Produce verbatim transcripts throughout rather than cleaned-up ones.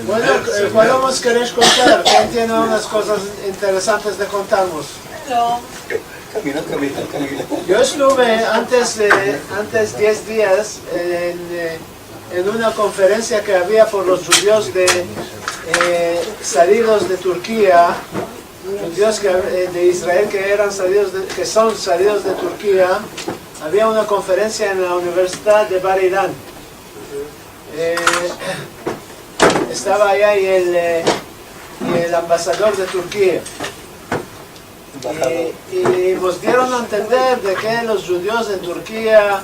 Bueno, eh, podemos kerer kontar. Ken tiene unas kozas interesantes de kontarmos? Kamina, kamina, kamina. Yo estuve antes de, antes diez dias en, eh, en una konferensia ke avia por los djudios de, eh, salidos de Turkia, djudios ke, eh, de Israel ke eran salidos de, ke son salidos de Turkia. Avia una konferensia en la Universidad de Bar Ilan. Eh, estava aya i el, eh, i el ambasador de Turkia. I, i mos dieron a entender de ke los djudios en Turkia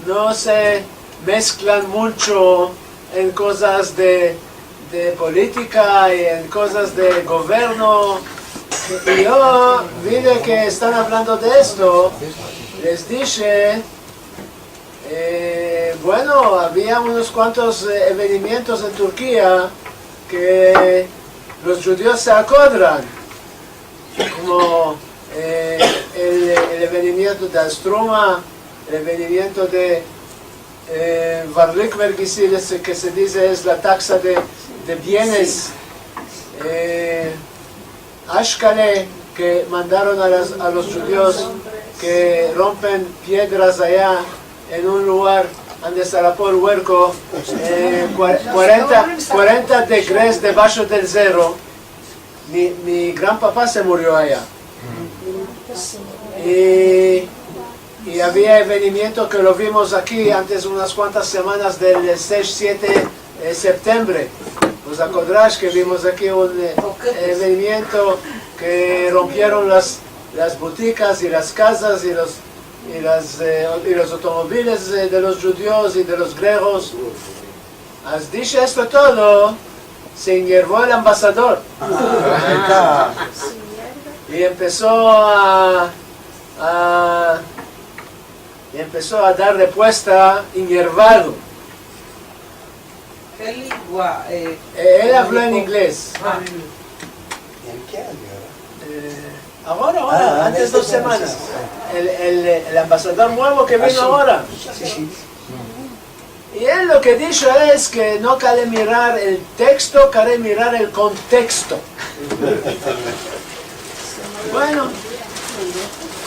no se mesklan muncho en kozas de, de politika i en kozas de governo. I yo vi de ke estan avlando de esto, les dishe, eh, bueno, avia unos kuantos, eh, evenimientos en Turkia ke los djudios se akodran, komo, eh, el, el evenimiento de Astruma, el evenimiento de, eh, Varlık Vergisi, ke se dize es la taksa de, de bienes, eh, Ashkale, ke mandaron a las, a los djudios ke rompen piedras aya en un lugar ande se rapó el uerko, eh, kua-, kuarenta, kuarenta degrees debasho del zero. Mi, mi gran papa se murio aya. I, i avia evenimiento ke lo vimos aki antes unas kuantas semanas del sesh siete, eh, septembre. Vos akodrash ke vimos aki un, eh, evenimiento ke rompieron las, las butikas i las kazas i los, i las, eh, i los otomobiles, eh, de los djudios i de los gregos. As disho esto todo, se inyervo el ambasador. I empeso a, a, i empeso a dar repuesta inyervado. Ke lengua, eh? Eh, el avlo en inglez. A. En ke anyo era? Eh, agora, agora, antes dos semanas. El, el, el ambasador muevo ke vino agora. Si, si. I el lo ke disho es ke no kale mirar el teksto, kale mirar el konteksto. Bueno,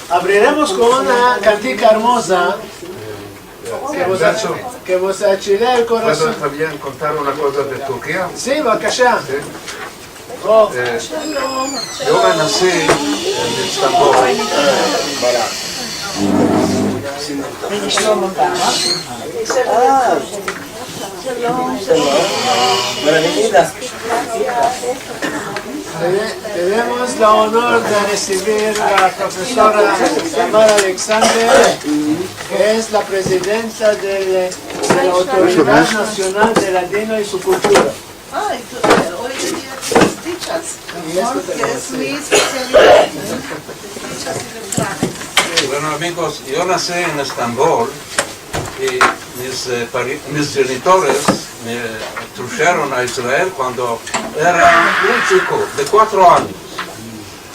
avriremos kon una kantika ermoza ke vos a-, ke vos achile el korason. Puedo tambien kontar una koza de Turkia? Si, bevakasha. Si. Eh, yo me nasi en Estambol. Tene-, tenemos la onor de resivir a la profesora Tamara Alexander, ke es la prezidenta del, de la Autoridad Nasional de Ladino i su Kultura. Ay, tu-, eh, oy en dia tienes dichas, porke es mi espesialidad. Dichas i refranes. Bueno, amigos, yo nasi en Estambol i mis, eh, pari-, mis djenitores me trusheron a Israel kuando era un chiko de kuatro anyos.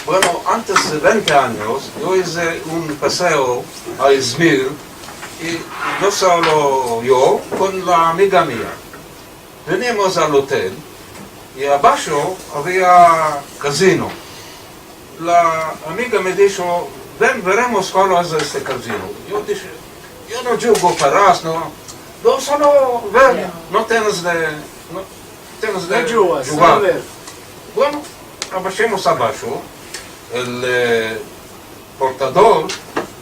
Bueno, antes de vente anyos, yo ize un paseo a Izmir i no solo yo, kon la amiga mia. Venimos al otel i abasho avia kazino. La amiga me disho, "Ven, veremos kual es este kazino." Yo dishe, "Yo no djugo paras, no. No, solo ver, no tenes de, no tenes de djugar." Bueno, abashimos abasho. El, eh, portador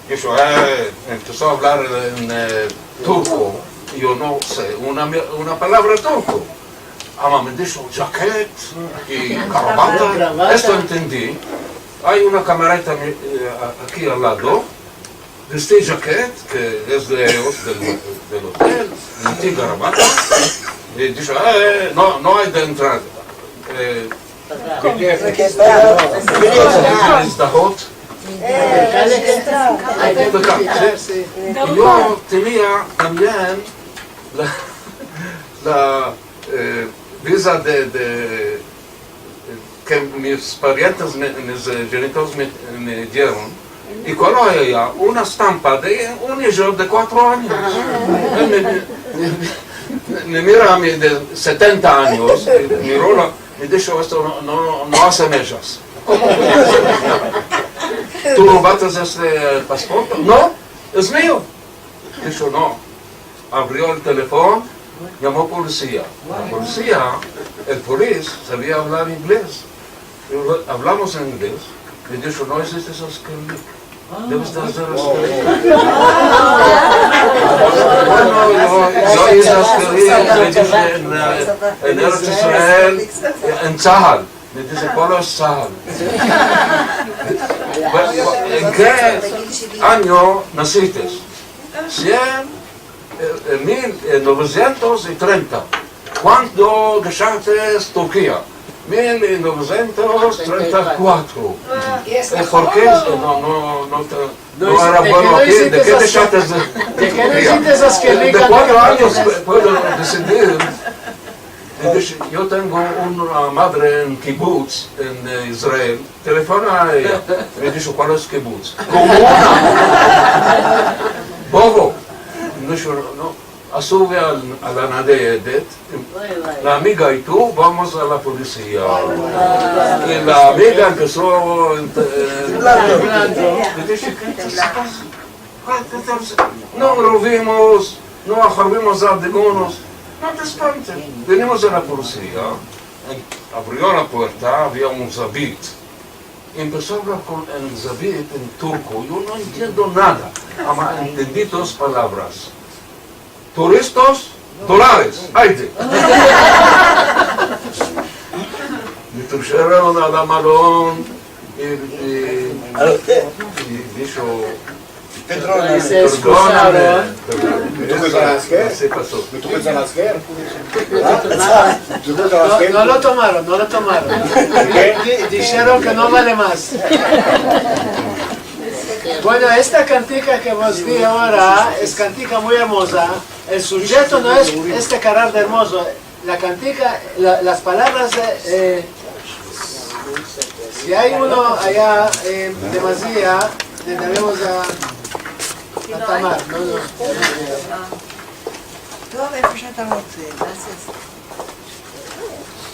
disho, eh, empeso a avlar en, eh, turko. Yo no se una, una palavra turko. Ama me disho, "Jaket i karavata." Esto entendi. Ay una kamareta, eh, a-, aki al lado. Vesti jaket, ke es de eyos, del, del otel. Meti karavata. I disho, "Eh, no, no ay de entrar." Eh, Izdahot. Ay de entrar, si. I yo tenia tambien la, la, eh, viza de, de, ke mis parientes, me, mis, eh, djenitores me, me dieron. I kual ay aya? Una estampa de un ijo de kuatro anyos. Ay, me, me, Me mira a mi de setenta anyos, i miro la, me disho, "Esto no, no, no asemejos." "Komo? Tu robates este pasporto?" "No, es mio." Disho, "No." Avrio el telefon, yamo polisia. La polisia, el polis, savia avlar inglez. Avlamos en inglez. Me disho, "No izistes asker." Deves de azer asker. Bueno, yo, yo ize asker, me dize, en, eh, en Erets Israel, en Tsahal. Me dize, "Kualo es Tsahal?" "En ke anyo nasites?" "Sien, eh, eh, mil novesientos i trenta." "Kuando deshastes Turkia?" "Mil novesientos trenta i kuatro." "Eh, por ke?" "No, no, no te, no era bueno aki. De ke deshastes Turkia?" "De kuatro anyos puedo desidir." Me dishe, "Yo tengo una madre en kibutz, en, eh, Israel. Telefona a eya." Me disho, "Kualo es kibutz?" "Komuna." "Bobo." Me disho, "No." Asuve al, a la nayedet, la amiga i tu, vamos a la polisia. I la amiga empeso a ent-, eh, me dishe, "Ke te pasa? Ke te pasa?" "No robimos, no aharvimos a ningunos." "No te espantes. Venimos de la polisia." Avrio la puerta, avia un zabit. Empeso a avlar kon el zabit en turko. "Yo no entiendo nada." Ama entendi dos palavras. "Turistas, dolares, ayde." Me trusheron a la malon i, i, i disho, "Perdoname, perdoname." No, no lo tomaron, no lo tomaron. Di-, disheron ke no vale mas. Bueno, esta kantika ke vos di agora es kantika muy ermoza. El sujeto no es este karar de ermozo. La kantika, la, las palavras, eh, eh, si ay uno aya, eh, demazia, le daremos a, a Tamar, no, no.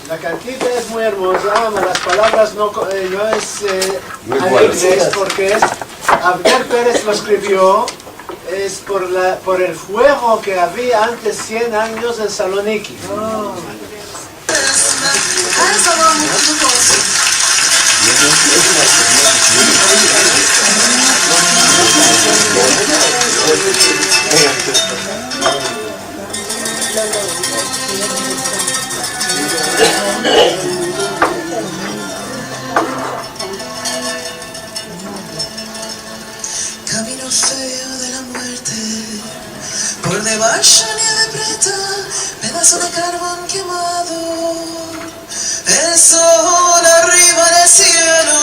La kantika es muy ermoza, ama las palavras no ko-, eh, no es, eh, alegres, porke es, Avner Perez lo eskrivio, es por la, por el fuego ke avia antes sien anyos en Saloniki. Kamino feo de la muerte, por debasho nieve preta, pedaso de karbon kemado, el sol arriva en el sielo,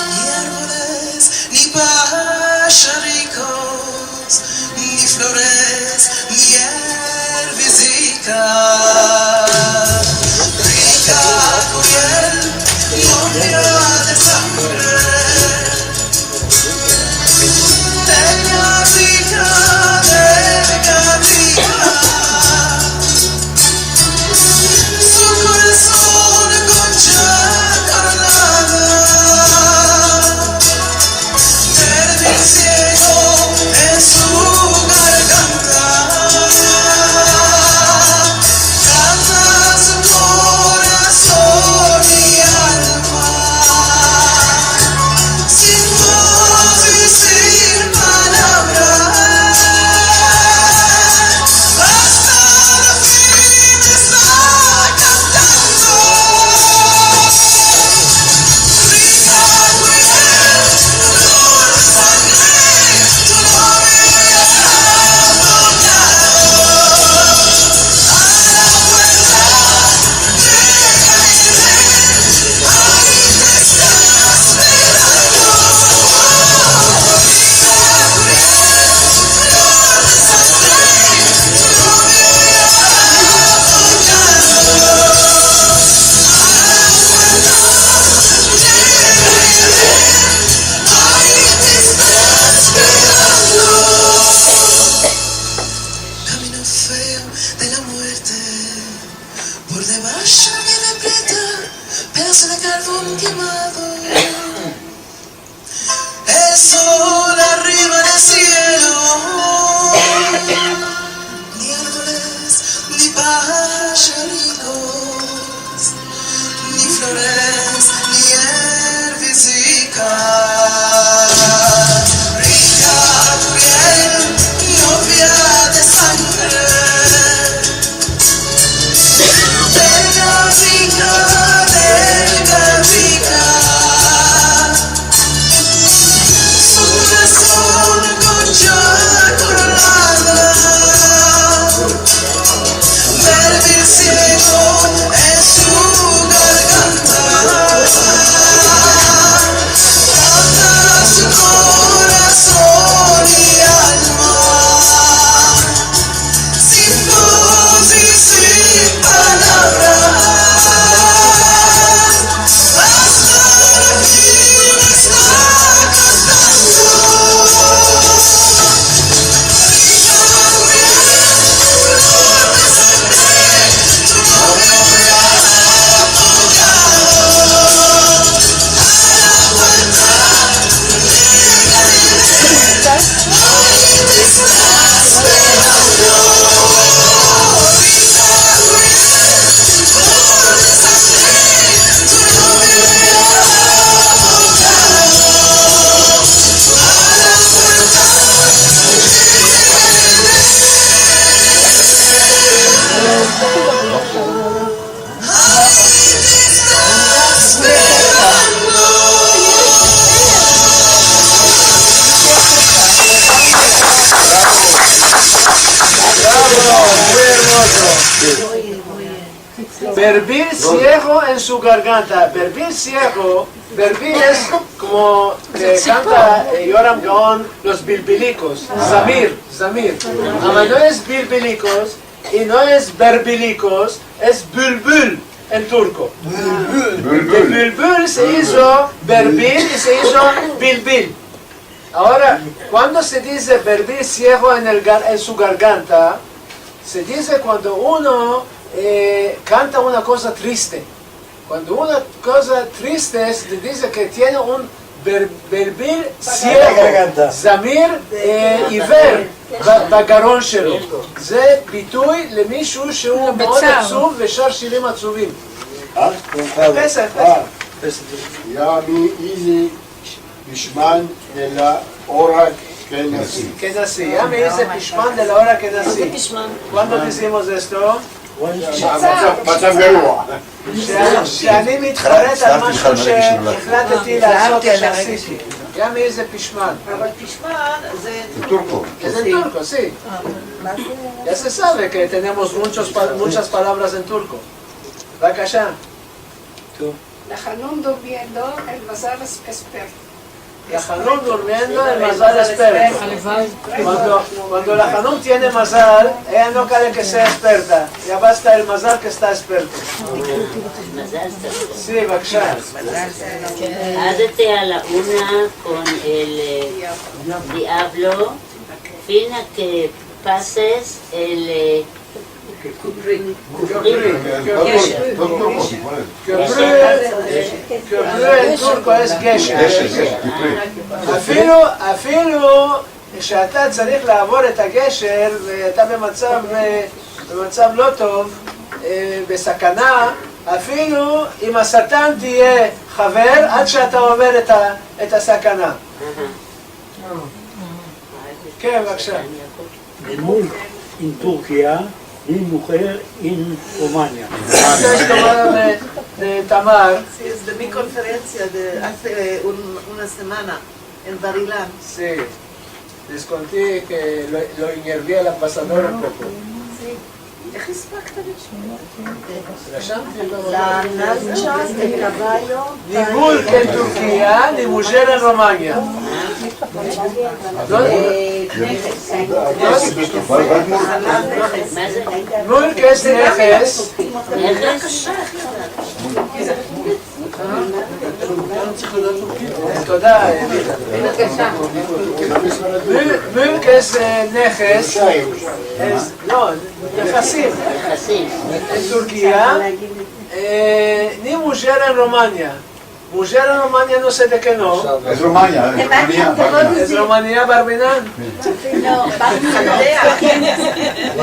ni arboles, ni pasharikos, ni flores, ni erbizika. Rika piel, no mira de sangre. Tenga rika de cabina. Su korason koncha karnada. Termisiego en su garganta. Debajo de mi preta, pedazos de karbon kemado. El sol arriva en el sielo. Ni arvoles, ni pasharitos, ni flores, ni ervesikas. Riga, piel novia de sangre, delgadika, delgadika. Su korazon koncha kolorada, berbil siego en su garganta. Kanta su korazon i alma, sin voz i sin palavras. Asta el fin esta kantando. Bravo, muy ermozo. Berbil siego en su garganta. Berbil siego, berbil es komo ke kanta, eh, Yoram Gaon, los bilbilikos. Zamir, zamir. Ama no es bilbilikos i no es berbilikos, es bulbul en turko. Bulbul. De bulbul se izo berbil i se izo bilbil. Agora, kuando se dize berbil siego en el gar-, en su garganta, se dize kuando uno, eh, kanta una koza triste. Kuando una koza triste se dize ke tiene un ber-, berbil siego, zamir, eh, iver, ba-, bagaron shelo. Ze bitui lemishi shehu מאוד עצוב ושר שירים עצובים. אה? פסח, פסח. אה, פסח. Ya mi ize pishman de la ora ke nasi. Ke nasi. Ya me ize pishman de la ora ke nasi. Kuando dizimos esto? Mazav, mazav garua. Ke ani mitharet al mashu she'ahlateti la'azot o she'asiti. Ya me ize pishman. Aval pishman ze en turko. Es en turko, si. Ya se save ke tenemos muchos pa-, muchas palavras en turko. בבקשה. Lahanun durmiendo, el mazal es esperto. Lahanun durmiendo, el mazal esperto. Kuando, kuando la hanun tiene mazal, eya no kale ke sea esperta. Ya basta el mazal ke esta esperto. Si, בבקשה. Hazte a la una kon el, eh, diavlo, fin a ke pases el, eh, Kopri. Kopri. Kopri en turko es gesher. Afilu, afilu, she'ata tzarich la'avor et ha'gesher, ve'ata bematzav, bematzav lo tov, eh, besakana, afilu im hasatan tiye haver, ad she'ata over et ha-, et hasakana. Ke, בבקשה. Ni mulk en Turkia, ni mujer en Rumania. Esta es tomada de, de Tamar. Si, es de mi konferensia de aze un, una semana en Bar Ilan. Si. Les konti ke lo, lo enervi al ambasador un poko. Si. Ni mulk en Turkia, ni mujer en Rumania. Mulk es nehes. Toda, eh, mulk, mulk es, eh, nehes. Es, no, nehasim. En Turkia, e, ni mujer en Romania. Mujer en Romania no se de ke no. Es Romania, es Romania, Barminan. Es Romania, Barminan. No, Barminan.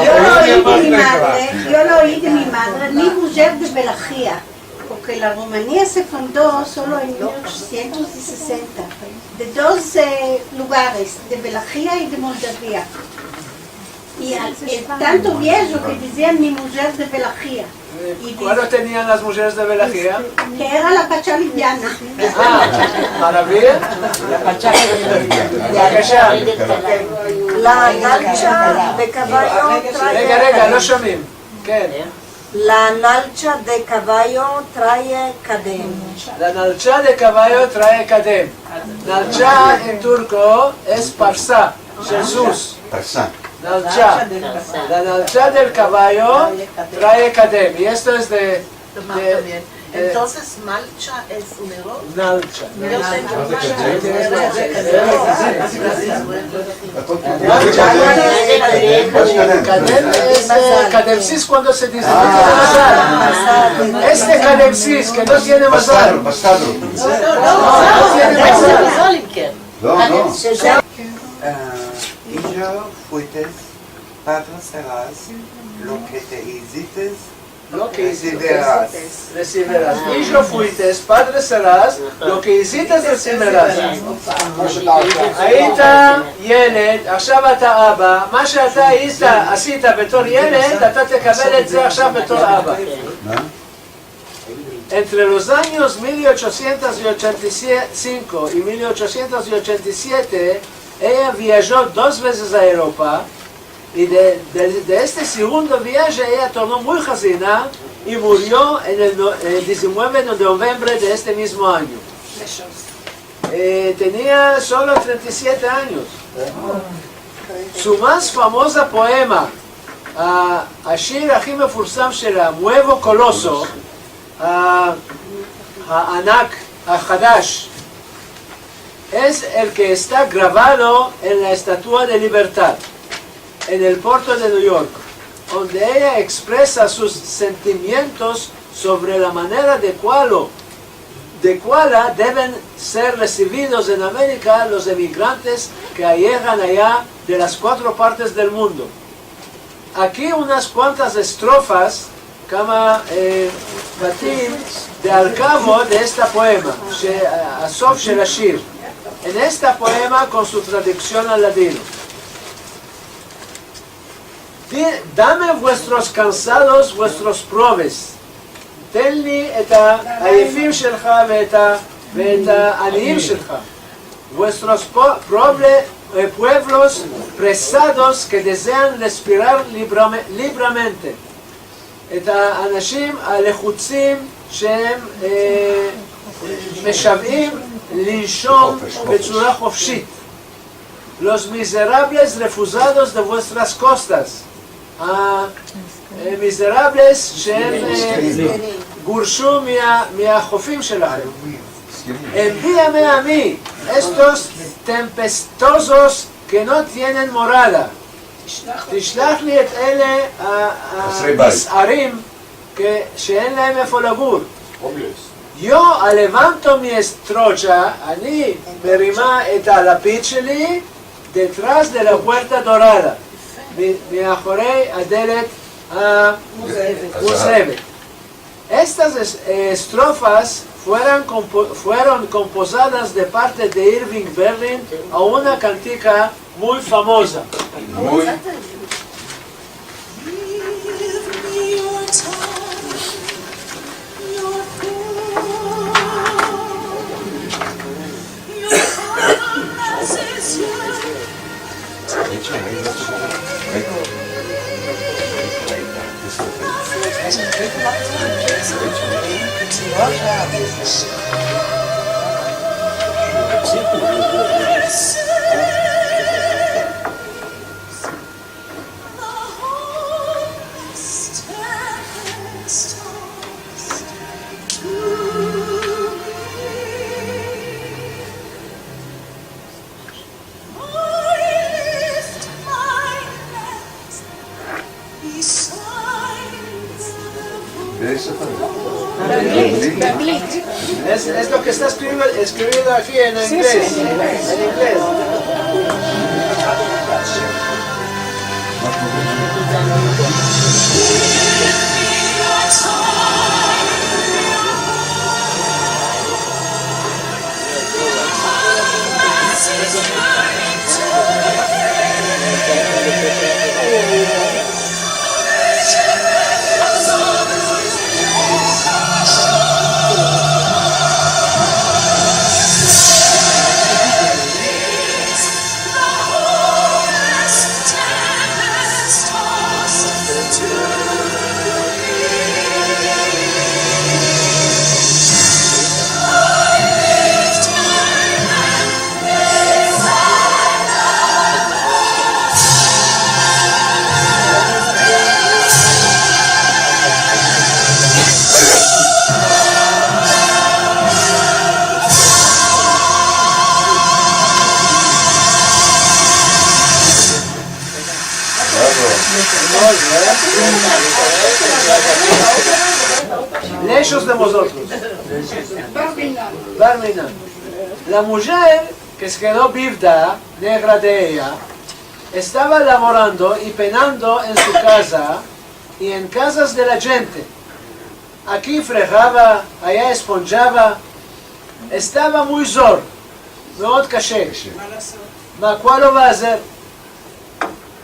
Yo lo oyi de mi madre, yo lo oyi de mi madre, ni mujer de Belahia. Porke la Romania se fundo solo en mil ochosientos sesenta, de dos, e, lugares, de Belahia i de Moldavia. I a, e, tanto viajo ke dizian mi mujer de Belahia. E, kualo tenian las mujeres de Belahia? Ke era la pacha liviana. A, maraviya. La pacha liviana. La nalcha de kavayo trae... Rega, rega, no shomim. Ke? La nalcha de kavayo trae kadem. La nalcha de kavayo trae kadem. Nalcha en turko es parsa, Jesús. Parsa. Nalcha. La nalcha del kavayo trae kadem. I esto es de, de, de... Entonses, malcha es un eror? Nalcha. Yo tengo Kadem es, e, kademsiz kuando se dize no tiene mazal. Este kademsiz ke no tiene mazal. Bastardo, bastardo. No, no tiene mazal. No, no. E, ijo fuites, padre seras, lo ke te izites resiviras. Resiviras. Ijo fuites, padre seras, lo ke izites resiviras. Ayita yeled, achshav ata aba, ma sheata ayita, asita betor yeled, ata tekavel et ze achshav betor aba. Entre los anyos mil ochosientos ochenta i sinko i mil ochosientos ochenta i siete, eya viajo dos vezes a Evropa, i de, de, de este segundo viaje eya torno muy hazina i murio en el no-, el dizinueve de novembre de este mizmo anyo. E, tenia solo trenta i siete anyos. Su mas famoza poema, a, השיר הכי מפורסם שלה, Muevo Coloso, a, הענק החדש, es el ke esta gravado en la Estatua de Libertad, en el porto de New York, onde eya ekspresa sus sentimientos sovre la manera de kualo, de kuala deven ser resividos en Amerika los emigrantes ke ayegan aya de las kuatro partes del mundo. Aki unas kuantas estrofas, kama, e, batim, de al kavo de esta poema, she-, a, asof shel ashir. En esta poema kon su traduksion al ladino. Di-, dame vuestros kansados, vuestros proves. Ten li et a-, ayefim shelcha ve'et a-, ve'et a-, aniim shelcha. Vuestros po-, proble-, e, puevlos presados ke dezean respirar librame-, libremente. Et a-, anashim alehutzim she'em, e, meshavaim linshom betsura hofshit. Los mizerables refuzados de vuestras kostas. A, e, mizerables she'em, e, gurshum mia-, miahofim shelachem. Enviame a mi estos tempestosos ke no tienen morada. Tishlach li et ele a, a, חסרי בית. Nezarim ke she'en lahem efo lagur. Yo alevanto mi estrocha, ani merima et alapit sheli, detras de la puerta dorada, mi-, miahorei adelet a-, muzhevet. Estas es-, estrofas fueron kompo-, fueron kompozadas de parte de Irving Berlin a una kantika muy famoza. Muy. Es, es lo ke esta eskrivido, eskrivido aki en ingles. En ingles. Leshos de mozotros. Bar minan. La mujer ke se kedo bivda, negra de eya, estava lavorando i penando en su kaza i en kazas de la djente. Aki fregava, aya esponjava. Estava muy zor, מאוד קשה. Ma kualo va azer?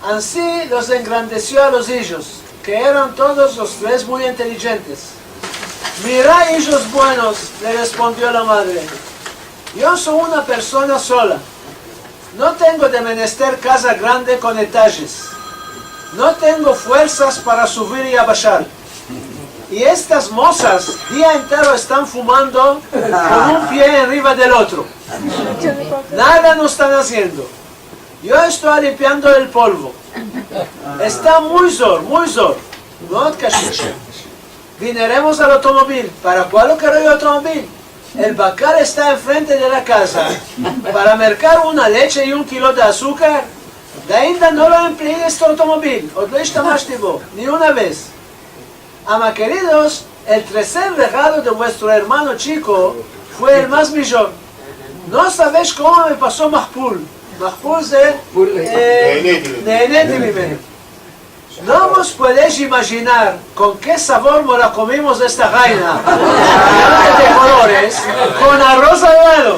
Ansi los engrandesio a los ijos, ke eran todos los tres muy intelijentes. Mira, ijos buenos, le respondio la madre, yo so una persona sola. No tengo de menester kaza grande kon etajes. No tengo fuersas para suvir i abashar. I estas mozas dia entero estan fumando kon un pie enriva del otro. Nada no estan aziendo. Yo esto limpiando el polvo. Esta muy zor, muy zor. מאוד קשה. Vineremos al otomobil. Para kualo kero yo otomobil? El bakar esta enfrente de la kaza. Para merkar una leche i un kilo de azukar? Dainda no lo emplei este otomobil. Od lo ishtamashti bo, ni una vez. Ama, keridos, el terser regalo de vuestro ermano chiko fue el mas mijor. No savesh komo me paso mahpul. Mahpul es, eh, neheneti mimenu. No vos puedesh imajinar kon ke savor mos la komimos esta gaina, yena de kolores, kon aroz al lado.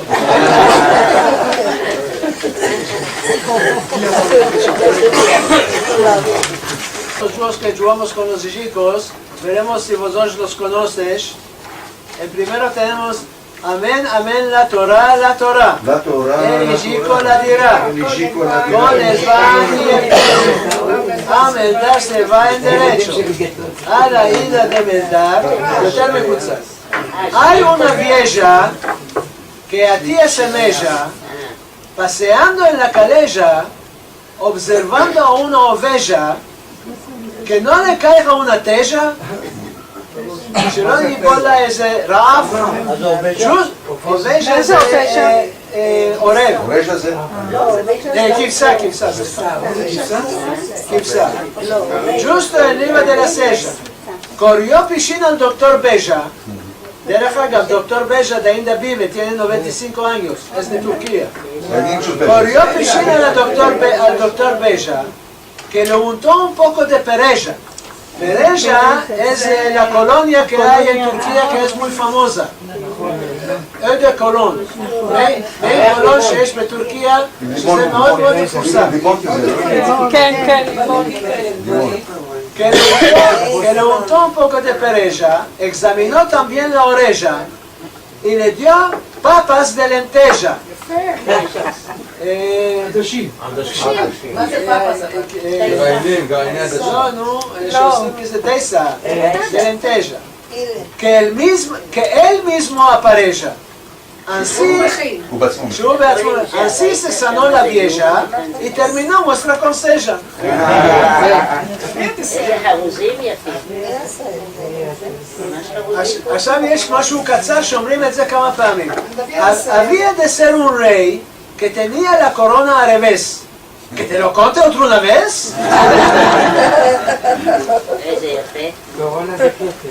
Los djuegos ke djugamos kon los chikos, veremos si vozotros los konosesh. El primero tenemos, אמן, אמן לתורה, לתורה. לתורה, לתורה. Ejiko la dira. Ejiko la dira. Kon el pan i el vino. Ameldar se va en derecho. A la ida de meldar, yoter mekutsa. Ay una vieja ke atia semeja, paseando en la kaleja, observando a una oveja, ke no le kaiga una teja, שלא תיפול לה איזה רעב, דז'וסט, oveja es, eh, eh, orev. Oreja es, eh, kivsa, kivsa, kivsa. Djusto enriva de la seja. Korio pishin al doktor Beja, Derech agav, doktor Beja ainda bive, tiene noventa i sinko anyos, es de Turkia. Korio pishin al doktor Be-, al doktor Beja, ke le unto un poko de pereja. Pereja es, eh, la kolonia ke ay en Turkia ke es muy famoza. Ödekolon. Bey, Bey Kolon sheyesh beTurkia, שזה מאוד מאוד מפורסם. Ke le unto, ke le unto un poko de pereja, egzaminó tambien la oreja i le dio papas de lenteja. Eh, adashim. Adashim. Eh, eh, no, no, eh, שעושים מזה דייסה, de lenteja. Ke el mizmo, ke el mizmo apareja. Ansi, שהוא בעצמו מכין. Ansi se sano la vieja i termino muestra konseja. Ash-, ashav yesh mashu katsar, shomrim et ze kama pamim. Avia de ser un rey ke tenia la korona al reves. Ke te lo konte otra una vez? Korona de kete.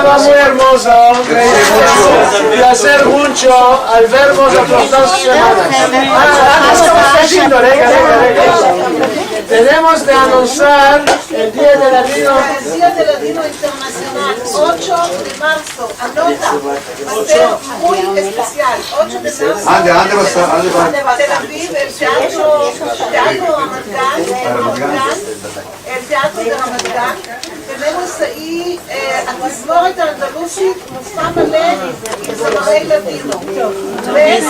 estava muy ermozo. Plazer muncho al vermos otras dos semanas. Ah, ah, ah, ah, ah, ah, ah, ah, ah. Tenemos de anunsar el Dia del Ladino. El Dia del Ladino Internasional, ocho de marso. Anota, va a ser muy espesial. Ocho de marso. Ande, ande, va a estar, ande, va. Tel Aviv, el teatro, teatro Ramat Gan, Ramat Gan, el teatro de Ramat Gan. Tenemos ayi, eh, a Tizmoret Andaluzit, Mustama Leni i Zamarim Ladino. Ven,